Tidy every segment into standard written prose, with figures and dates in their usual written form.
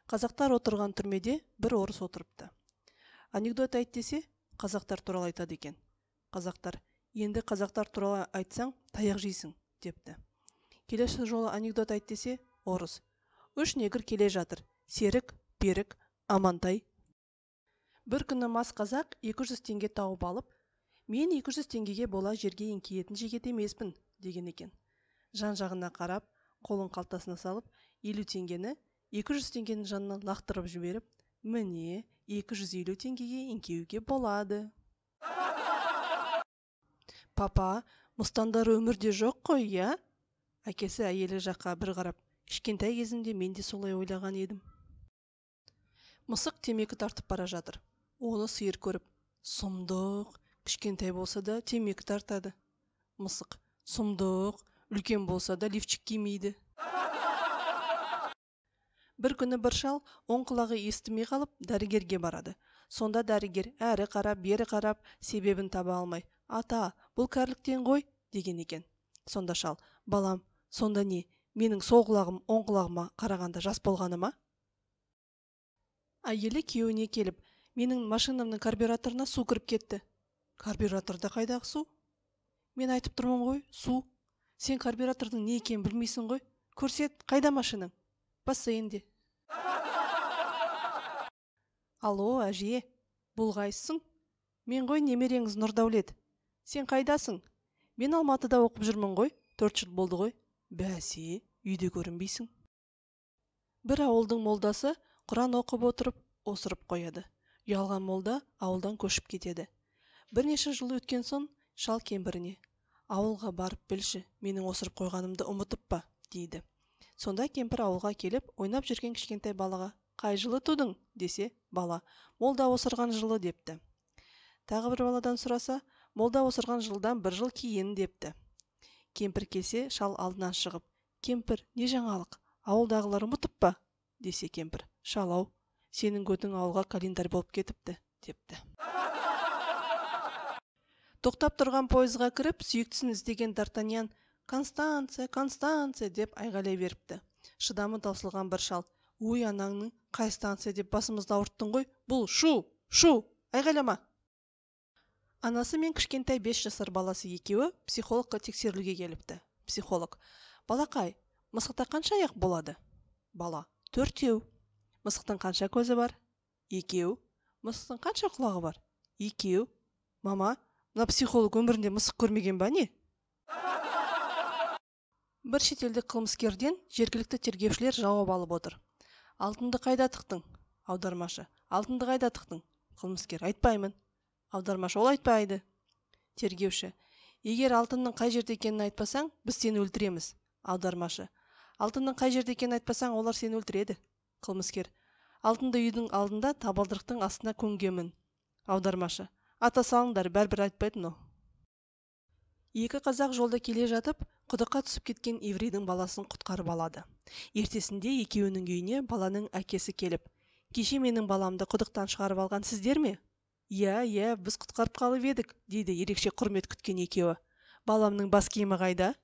Қазақтар отырған түрмеде бір орыс отырыпты. Анекдот айт десе, қазақтар туралы айтады екен. Қазақтар: енді қазақтар туралы айтсаң, таяқ жейсің, депті. Келесі жолы анекдот айт десе, орыс: үш негр келе жатыр. Серік, Берік, Амантай. Бір күні мас қазақ 200 теңге тауып алып, мен 200 теңгеге бола жерге еңкейетін жігіт емеспін, деген екен. Жан-жағына қарап, қолын қалтасына салып, 50 теңгені 200 теңгенің жанына лақтырып жіберіп, міне, 250 теңгеге еңкеюге болады. Папа, мұстандар өмірде жоқ қой, иә? Әкесі әйелі жаққа бір қарап, кішкентай кезімде мен де солай ойлаған едім. Мысық темекі тартып бара жатыр. Оны сиыр көріп, сұмдық, кішкентай болса да темекі тартады. Мысық: сұмдық, үлкен болса да лифчик кимейді. Бір күні бір шал оң құлағы естімей қалып, дәрігерге барады. Сонда дәрігер әрі қарап, бері қарап, себебін таба алмай, ата, бұл кәріліктен ғой, деген екен. Сонда шал: балам, сонда не, менің сол құлағым оң құлағыма қарағанда жас болғаны ма? Әйелі күйеуіне келіп, менің машинамның карбюраторына су кіріп кетті. Карбюраторда қайдағы су? Мен айтып тұрмын ғой, су. Сен карбюратордың не екенін білмейсің ғой. Көрсет, қайда машинаң? Бассейнде. Алло, әже, бұл қайсысың? Мен ғой немереңіз Нұрдәулет. Сен қайдасың? Мен Алматыда оқып жүрмін ғой, 4 жыл болды ғой. Бәсе, үйде көрінбейсің. Бір ауылдың молдасы Құран оқып отырып, осырып қояды. Ұялған молда ауылдан көшіп кетеді. Бірнеше жыл өткен соң шал кемпіріне: ауылға барып білші, менің осырып қойғанымды ұмытып па, дейді. Сонда кемпір ауылға келіп, ойнап жүрген кішкентай балаға: қай жылы тудың, десе, бала: молда осырған жылы, депті. Тағы бір баладан сұраса, молда осырған жылдан бір жыл кейін, депті. Кемпір келсе, шал алдынан шығып, кемпір, не жаңалық, ауылдағылар ұмытып па, десе кемпір: шал-ау, сенің көтің ауылға календарь болып кетіпті, депті. Тоқтап тұрған пойызға кіріп, сүйіктісін іздеген Д'Артаньян: Констанция, Констанция деп айғайлай беріпті. Шыдамы таусылған бір шал: ой, анаңның қай станция деп басымызды ауырттың ғой, бұл шу, шу, айғайлама. Анасы мен кішкентай 5 жасар баласы екеуі психологқа тексерілуге келіпті. Психолог: балақай, мысықта қанша аяқ болады? Бала: 4. Мысықтың қанша көзі бар? 2. Мысықтың қанша құлағы бар? 2. Мама, мына психолог өмірінде мысық көрмеген ба не? Бір шетелдік қылмыскерден жергілікті тергеушілер жауап алып отыр. Алтынды қайда тықтың? Аудармашы: алтынды қайда тықтың? Қылмыскер: айтпаймын. Аудармашы: ол айтпайды. Тергеуші: егер алтынның қай жерде екенін айтпасаң, біз сені өлтіреміз. Аудармашы: алтынның қай жерде екенін айтпасаң, олар сені өлтіреді. Қылмыскер: алтынды үйдің алдында табалдырықтың астына көмгенмін. Аудармашы: ата салыңдар, бәрібір айтпайтын ол. Екі қазақ жолда келе жатып, құдыққа түсіп кеткен еврейдің баласын құтқарып алады. Ертесінде екеуінің үйіне баланың әкесі келіп, кеше менің баламды құдықтан шығарып алған сіздер ме? Иә, иә, біз құтқарып қалып едік, дейді ерекше құрмет күткен екеуі. Баламның бас киімі қайда?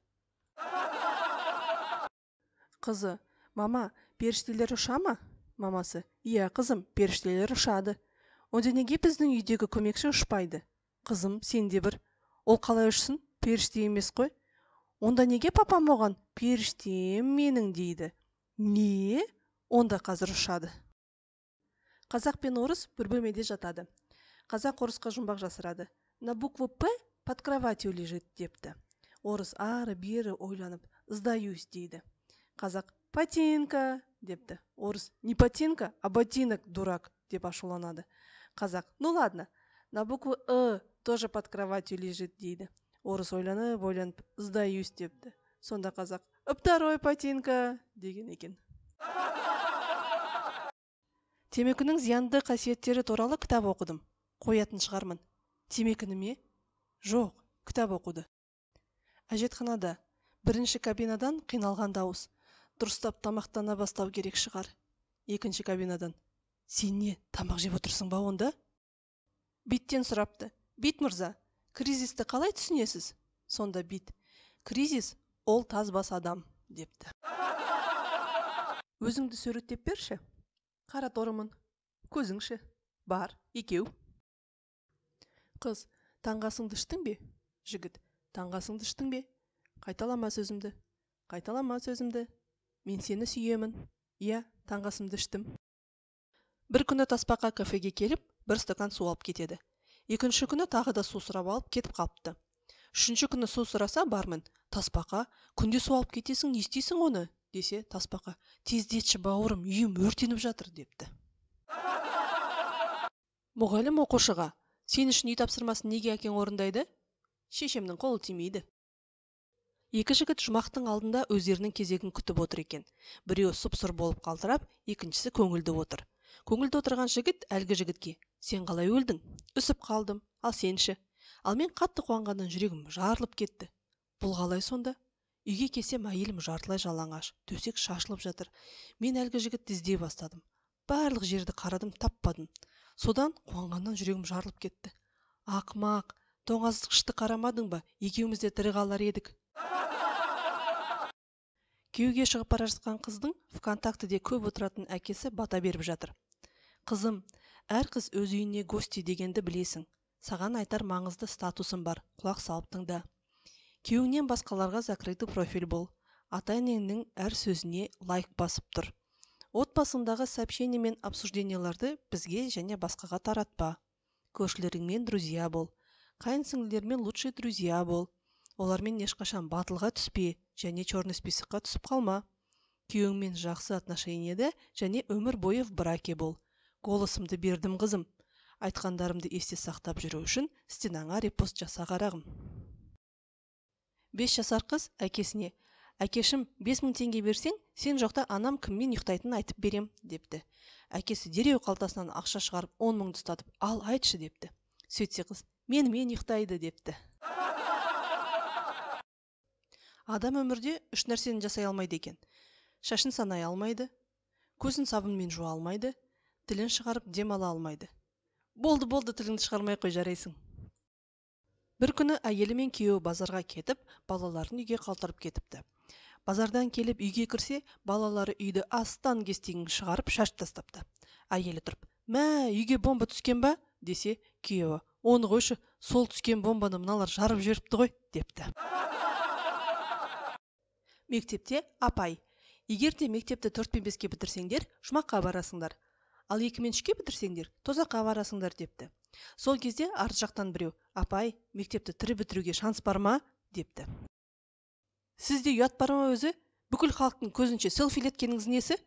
Қызы: мама, періштелер ұша ма? Мамасы: иә, қызым, періштелер ұшады. Онда неге біздің үйдегі көмекші ұшпайды? Қызым, сен де бір. Ол қалай ұшсын? Періште емес қой. Онда неге папам оған періштем менің дейді? Не? Онда қазір ұшады. Қазақ пен орыс бір бөлмеде жатады. Қазақ орысқа жұмбақ жасырады. На букву П под кроватью лежит, депті. Орыс ары бері ойланып, сдаюсь, дейді. Қазақ: патинка, депті. Орыс: не патинка, а ботинок, дурак, деп ашуланады. Қазақ: ну ладно, на букву Э тоже под кроватью лежит, дейді. Орыс ойланып ойланып, сдаюсь, депті. Сонда қазақ: второй патинка, деген екен. Темекінің зиянды қасиеттері туралы кітап оқыдым. Қоятын шығармын. Темекіні ме? Жоқ, кітап оқуды. Әжетханада бірінші кабинадан қиналған дауыс: дұрыстап тамақтана бастау керек шығар. Екінші кабинадан: сен не, тамақ жеп отырсың ба онда? Биттен сұрапты: Бит мырза, кризисті қалай түсінесіз? Сонда Бит: кризис ол таз бас адам, депті. Өзіңді суреттеп берші. Қара торымын. Көзіңші? Бар, екеу. Қыз, таңғы асыңды іштің бе? Жігіт, таңғы асыңды іштің бе? Қайталама сөзімді. Қайталама сөзімді. Мен сені сүйемін. Иә, таңғы асымды іштім. Бір күні тасбақа кафеге келіп, бір стакан су алып кетеді. Екінші күні тағы да су сұрап алып кетіп қалыпты. Үшінші күні су сұраса, бармен, тасбақа, күнде су алып кетесің, не істейсің оны? Десе, тасбақа, тездетші бауырым, үйім өртеніп жатыр, депті. Мұғалім оқушыға, сен үшін үй тапсырмасын неге әкең орындайды? Шешемнің қолы тимейді. Екі жігіт жұмақтың алдында өздерінің кезегін күтіп отыр екен. Біреуі сұп-сұр болып қалтырап, екіншісі көңілді отыр. Көңілді отырған жігіт әлгі жігітке, сен қалай өлдің? Үсіп қалдым, ал сен ше? Ал мен қатты қуанғаннан жүрегім жарылып кетті. Бұл қалай сонда? Үйге келсем әйелім жартылай жалаңаш, төсек шашылып жатыр. Мен әлгі жігітті іздей бастадым. Барлық жерді қарадым, таппадым. Содан қуанғаннан жүрегім жарылып кетті. Ақмақ, тоңазытқышты қарамадың ба? Екеуміз де тірі қалар едік. Күйеуге шығып бара жатқан қыздың ВКонтактеде көп отыратын әкесі бата беріп жатыр. Қызым, әр қыз өз үйіне гости дегенді білесің. Саған айтар маңызды статусым бар, құлақ салып тыңда. Күйеуіңнен басқаларға закрытый профиль бол. Ата-енеңнің әр сөзіне лайк басып тұр. Отбасыңдағы сообщение мен обсужденияларды бізге және басқаға таратпа. Көршілеріңмен друзья бол. Қайын сіңлілермен лучший друзья бол. Олармен ешқашан батылға түспе және черный списокқа түсіп қалма. Күйеуіңмен жақсы отношениеде және өмір бойы в браке бол. Голосымды бердім, қызым. Айтқандарымды есте сақтап жүру үшін стенаңа репост жаса қарағым. 5 жасар қыз әкесіне, әкешім, 5000 теңге берсең, сен жоқта анам кіммен ұйықтайтынын айтып берем, депті. Әкесі дереу қалтасынан ақша шығарып 10 мыңды ұстатып, ал айтшы, депті. Сөйтсе қыз, менімен ұйықтайды, депті. Адам өмірде 3 нәрсені жасай алмайды екен. Шашын санай алмайды, көзін сабынмен жуа алмайды, тілін шығарып дем ала алмайды. Болды, болды, тіліңді шығармай қой, жарайсың. Бір күні әйелі мен күйеуі базарға кетіп, балаларын үйге қалдырып кетіпті. Базардан келіп үйге кірсе, балалары үйді астан кестеңін шығарып шашып тастапты. Әйелі тұрып, мә, үйге бомба түскен ба? Десе, күйеуі, оны қойшы, сол түскен бомбаны мыналар жарып жіберіпті ғой, депті. Мектепте апай, егер де мектепті 4 пен 5-ке бітірсеңдер, жұмаққа барасыңдар. Ал 2 мен 3-ке бітірсеңдер, тозаққа барасыңдар, депті. Сол кезде арт жақтан біреу, апай, мектепті тірі бітіруге шанс бар ма? Депті. Сізде ұят бар ма өзі? Бүкіл халықтың көзінше селфилеткеніңіз несі?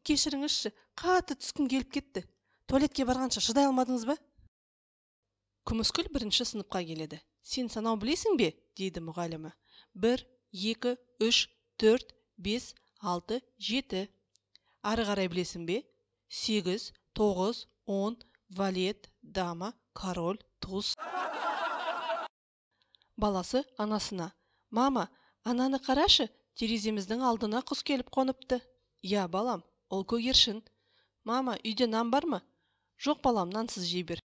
Кешіріңізші, қатты түскім келіп кетті. Туалетке барғанша шыдай алмадыңыз ба? Күміскүл бірінші сыныпқа келеді. Сен санау білесің бе? Дейді мұғалімі. 1, 2, 3, 4, 5, 6, 7. Ары қарай білесің бе? 8, 9, 10, валет, дама, король, туз. Баласы анасына, мама, ананы қарашы, тереземіздің алдына құс келіп қоныпты. Я, балам, ол көгершін. Мама, үйде нан бар ма? Жоқ, балам, нансыз жей бер.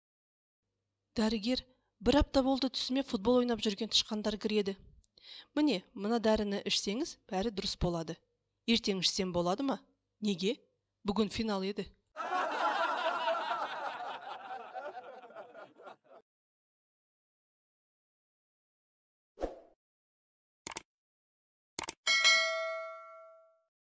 Дәрігер, бір апта болды түсіме футбол ойнап жүрген тышқандар кіреді. Міне, мына дәріні ішсеңіз, бәрі дұрыс болады. Ертең ішсем болады ма? Неге? Бүгін финал еді.